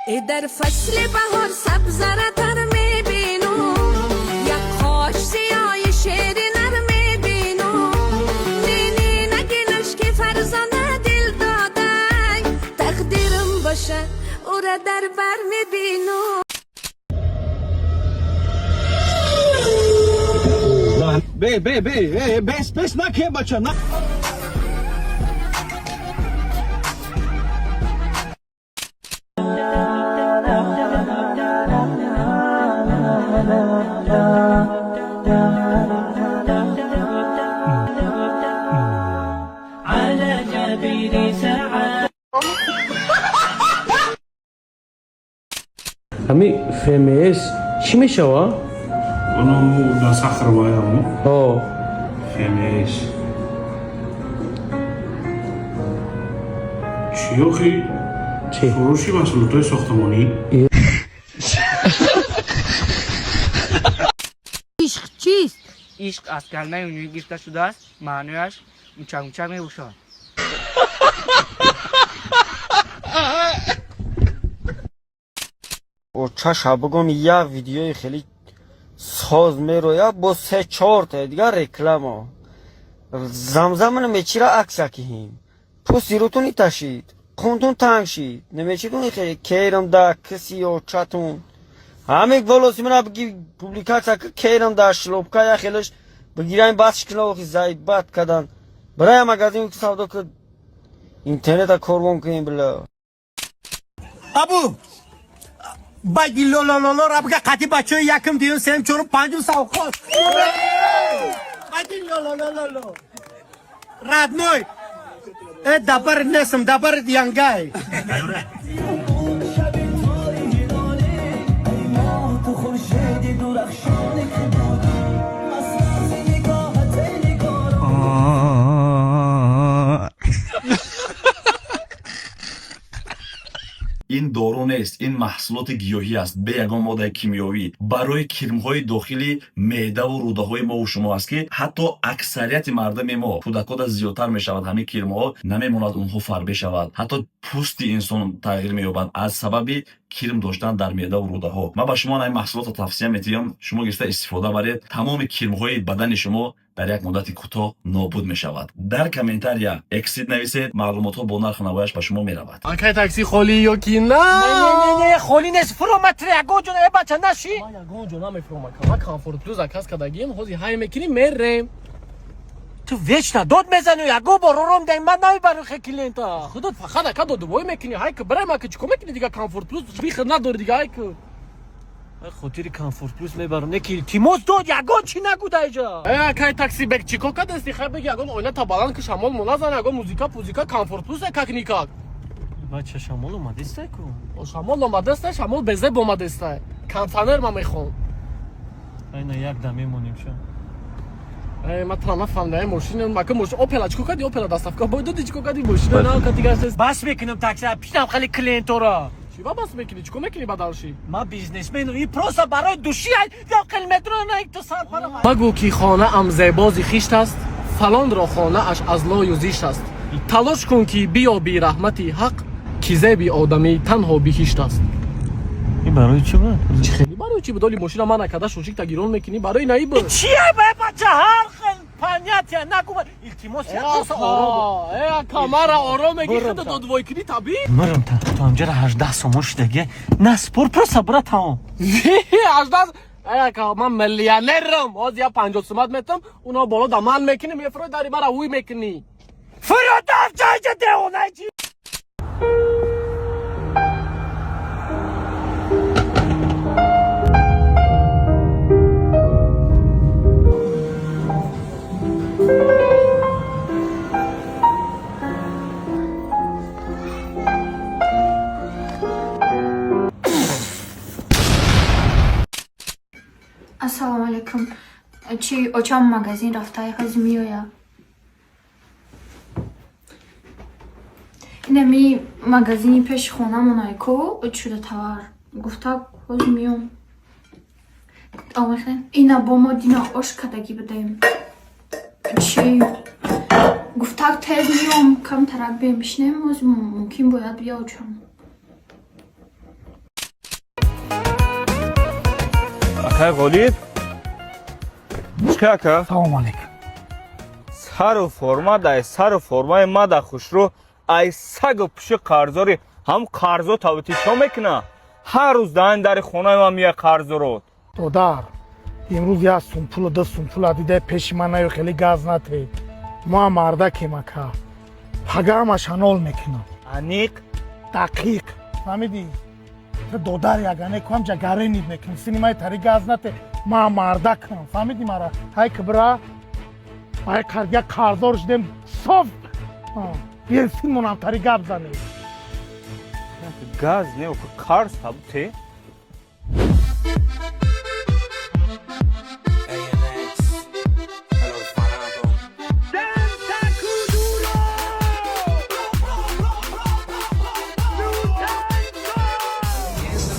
Э дар фасли баҳор сабзаратар мебинум, як қош сиёи шери нар мебинум. Не, нагинаш ки фарзона дил додай, тақдирим боша, ура дар бар мебинум. Бе, бе, бе, э, бес, бес, наке, бача, на. Ҳами ФМС чӣ мешава? Оно да сахарваямо. Ҳо. ФМС. Чӣ охи? Чӣ? Фурӯши маҳсулотҳои сохтмонӣ. Ишқ чист? Ишқ аз калимаи юнонӣ гирифта шудааст, маънояш мучак мучак мебошад. Очаша бигум, як видеои хеле соз мерояд, бо се чорта дигар реклама замзамана мечира акса киҳим. Пӯсти рӯтун иташид, қунтун танг шид, намечидун хеле керам да киси очатун ҳамик волоси мана биги публикация ки керам да шлопка я хелеш бигирам, бас шикна. Охи, заебать кадан. Барая магазин ки савдо ки интернета корвон кунем, била. Абу баги лолололо рабга қати бачаи якм, дуюм, сеюм, чорум, панҷум савхоз. Баги лололололо. Родной. Э, дабар несм, дабар янгай. Ин дору нест, ин маҳсулоти гиёҳӣ аст, бе ягон моддаи кимиёвӣ, барои кирмҳои дохили меъдаву рӯдаҳои мову шумо аст, ки ҳатто аксарияти мардуми мо, кӯдакода зиёдтар мешавад. Ҳамин кирмҳо намемонад онҳо фарбе шавад, ҳатто пӯсти инсон тағйир меёбад аз сабаби кирм доштан дар меъдаву рӯдаҳо. Ман ба шумо ин маҳсулотро тавсия метиҳам, шумо гирифта истифода баред. Тамоми кирмҳои бадани шумо дар як муддати кӯтоҳ нобуд мешавад. Дар комментария «Эксид» нависед, маълумотҳо бо нарху навояш ба шумо меравад. Акай, такси холӣ ё ки на? Не, не, не, холӣ нест, фуроматри, ягон ҷо, э, бача, наши. Ман ягон ҷо намефуром, ака. Ман «Комфорт Плюс» заказ кардагим, ҳозир ҳай мекунӣ, мерем. Ту вечно дод мезанӣ, ягон бор ором дай, ман намебарам хе клиента. Худот фақат, ака, додувой мекунӣ, ҳай ки бирем, ака, чико мекунӣ дига? «Комфорт Плюс» бихел надори дига, ҳай ки. Ай, хотири «Комфорт Плюс» мебарам, не ки, илтимос, дод ягон чӣ нагу даиҷа. Э, акай такси бек, чико кадасти? Хай беги, ягон оина та баланд ки, шамол мо назана, ягон музика пузика, «Комфорт Плюс» как никак. Бача, шамол омадестай ку. О, шамол омадестай, шамол безеб омадестай, кондиционер ма мехом. Айна як дам мемонем ша. Э, ма тра нафаҳмидам, э, мошина мака, мошин «Опела» чико кади? «Опела» доставка бой доди, чико кади? Мошина на кати гаштес. Бас мекунам такси, пишнам хали клиентора. Чӣ ба бас мекунӣ? Чико мекунӣ бадалши? Ман бизнесмену, и просто барои души ё метро на то сар пара. Магӯ, ки хонаам зебози хишт аст, фалонро хонааш аз лою зишт аст. Талош кун, ки биёби раҳмати ҳақ, ки зеби одамӣ танҳо биҳишт аст. Ин барои чӣ буд? Чӣ хеле барои чӣ будоли? Мошина ман накарда, шошик тагирон мекунӣ, барои наи буд. Чия ба, бача, ҳар хел понятия нагу, илтимос, як просто ором. Э, ака, мара ором меги, худа додвой кунӣ табиӣ. Мурам, та то ҳамҷара 18 сомон шудаги, наспор, просто бира, тамом. 18. Э, ака, ман миллионерам, ҳозир я 50 сумат метам, уно боло да ман мекунӣ, мефурӯи, дари мара ҳуй мекунӣ. Фурӯдам ҷайҷа, девонаи чи. Ассалому алайкум. Чи, очам магазин рафта, ҳозир меоя. Инами магазини пеши хонамонай ку, шуда товар гуфта, ҳозир меом. Омехен ина бо мо дина ош кардагӣ будаем. Чи гуфтак, тез меом, камтарак бием бишинем. Ҳозир мумкин бояд бия очам. Акай Ғолиб, чӣ ака? Салом алейкум. Сару форма дай, сару формаи мада хушрӯ, ай сагу пуши қарзори ҳам қарзо тавити чо мекуна? Ҳар рӯз даҳани дари хонаи ман меяй қарзорот. Додар, имрӯз як сум пулу ду сум пула дида пеши ман наё, хеле газ натед. Мо ҳам мардакем, ака. Пага шанол мекунам. Аниқ? Дақиқ, фаҳмидӣ? Ту додар ягане куам ҷагаренид мекунӣ, сини май тари газ нате. Ма мардакам, фаҳмидӣ мара? Ҳай кибра, ай як қарздор шудем, соф бенсин монам тари гап занем. Газ не, қарз табуте.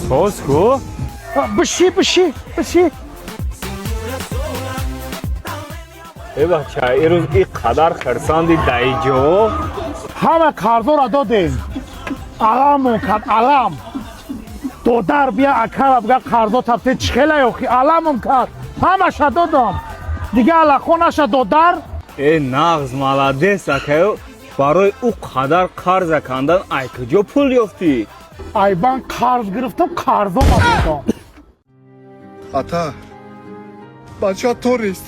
Соз ку? Биши, биши, биши. Э бача, ирӯз и қадар хирсанди даиҷо? Ҳама қарзора додем, аламон кард, алам. Додар, бия, акара бга, қарзо тафте чихела ёхи, аламон кард, ҳамаша додам, дига аллахо наша, додар. Э, нағз, молодец, акаё. Барои ӯ қадар қарза кандан ай куҷо пул ёфтӣ? Ай банк қарз гирифтам, қарзо додам. Ата, бача турист.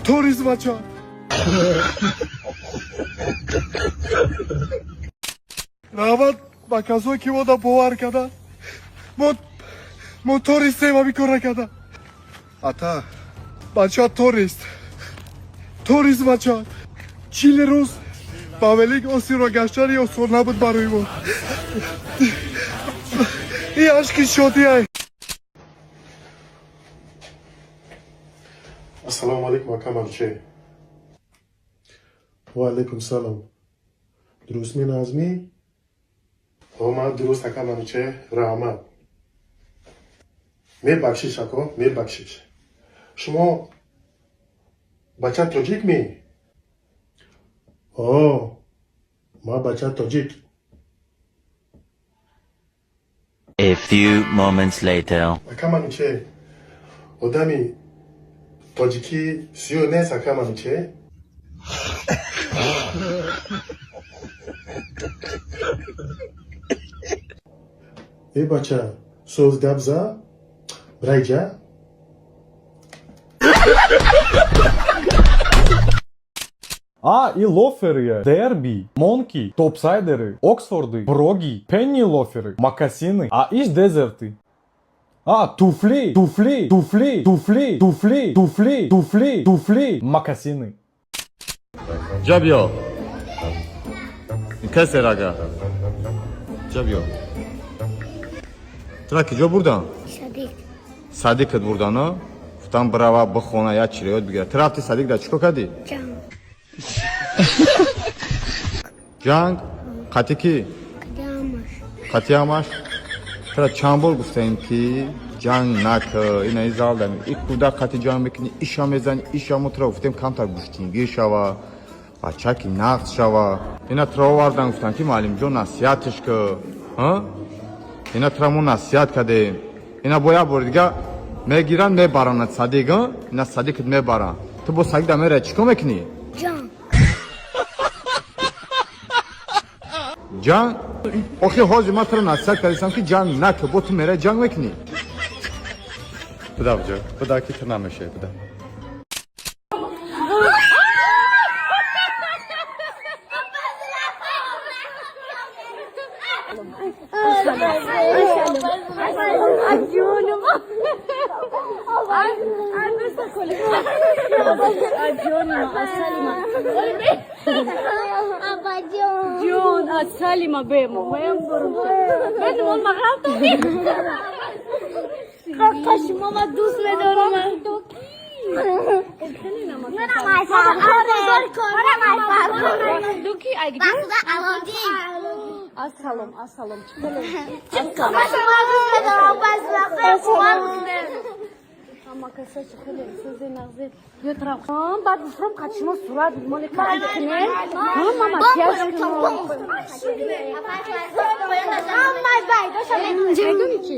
Турист бача. Раҳмат ба касое ки мода бовар карда. Мо туристем, ҳамин кора карда. Ата, бача турист. Турист бача. 40 рӯз ба велик осиро гаштани осон набуд барои мо. Ин ашки шодиай. Ассалому алайкум, ака Манучеҳр. Ва алайкум салом. Дурустми, нағзмӣ? О, ман дуруст, ака Манучеҳр, раҳмат. Мебахшиш, ако, мебахшиш. Шумо бача тоҷик ми? О, ман бача тоҷик. A few moments later. Ака Манучеҳр, одами тоҷикӣ сиёҳ нест, ака Манучеҳр? Э бача, соз гап за, брайҷа. А, и лоферы, дерби, монки, топсайдеры, оксфорды, броги, пенни лоферы, мокасины, а иш дезерты. А, туфли, туфли, туфли, туфли, туфли, туфли, туфли, туфли, мокасины. Ҷа биё. Касе рага. Ҷа биё. Тура киҷо бурдан? Садик. Садикат бурдан, а? Гуфтам бирава бихона, як чиро ёд бигира. Ту рафти садик да чӣ кор кардӣ? Ҷанг. Ҷанг? Қатъи кӣ? Қадамаш. Қатъи ҳамаш? Тура чанд бор гуфтаем ки ҷанг накӣ, ина и зал дами. И кӯдак қатъи ҷанг мекунӣ, иша мезанӣ, иша мо тура гуфтем камтар гӯштингир шава, бачаки нағз шава. Ина тура овардан, гуфтан ки муаллимҷон насиҳатш кӣ. Ина тура мо насиҳат кардем. Ина бо як бори дига мегиранд, мебаранад садик, ина садикат мебаранд. Ту бо садик да меравӣ чӣ кор мекунӣ? Ҷанг. Ҷанг? Охи ҳозир ман туро насиҳат кардистам ки ҷанг накӣ, бо ту меравӣ ҷанг мекунӣ? Буда буҷо, буда ки ту намешавӣ, буда. Ҷон, асалима бемо. Шумо дӯст медорам. Ассалом, ассалом. Ама касачи хеле сӯзи нағзи. Ё тараф. Баъд бифром қад шумо сурат моли қад кунем. Ҳама макияж кунем. Медони чӣ?